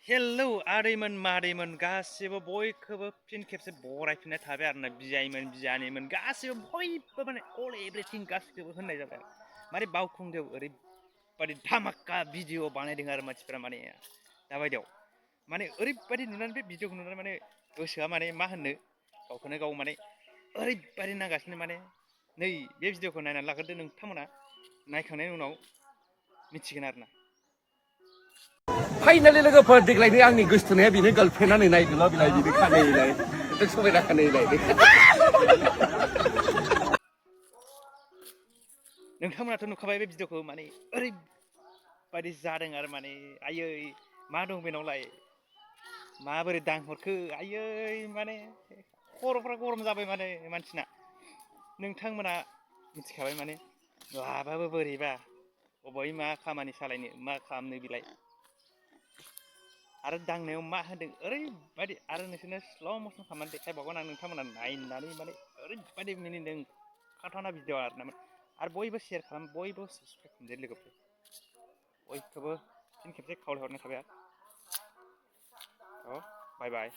hello आदैमोन मादैमोन गासिबो बयखौबो फिन खेबसे बरायफिननाय थाबाय आरोना बियाइमोन बियानैमोन गासिबो बयबो माने अल एभ्रिथिं गासिबो होननाय जाबाय माने बावखुंग्रियाव ओरैबायदि धामाका भिडिअ बानायदों आरो मानसिफोरा माने दाबायदियाव माने ओरैबायदि नुनानै बे भिडिअखौ नुनानै माने गोसोआ माने मा होननो गावखौनो गाव माने ओरैबायदि नांगासिनो माने नै बे भिडिअखौ नायनानै लाग्रोदो नोंथांमोना नायखांनायनि उनाव मिथिगोन आरोना फाइनालि लोगोफोर देग्लायनि आंनि गोसोथोनाया बेनो गार्लफ्रेन्डआ नै दुला बिलाइ बिदि खानैलाय एकदम समायना खानैलाय नोंथांमोनाथ' नुखाबाय बे भिडिअखौ माने ओरैबायदि जादों आरो माने आयै मा दं बेनावलाय माबोरै दांहरखो आयै माने खर'फ्रा गरम जाबाय माने मानसिना नोंथांमोना मिथिखाबाय माने लाबाबो बोरैबा अबेहाय मा खामानि सालायनो मा खालामनो बिलाय आरो दांनायाव मा होनदों ओरैबायदि आरो नोंसोरनो स्ल' मसन खालामनानै देखायबावगोन आं नोंथांमोना नायनानै माने ओरैबायदि मिनिदों खाथावना भिडिअ आरो ना आरो बयबो शेयार खालाम बयबो साबसक्राइब खालामदो लोगोफोर बयखौबो फिन खेबसे खावलायहरनाय थाबाय अ बाय बाय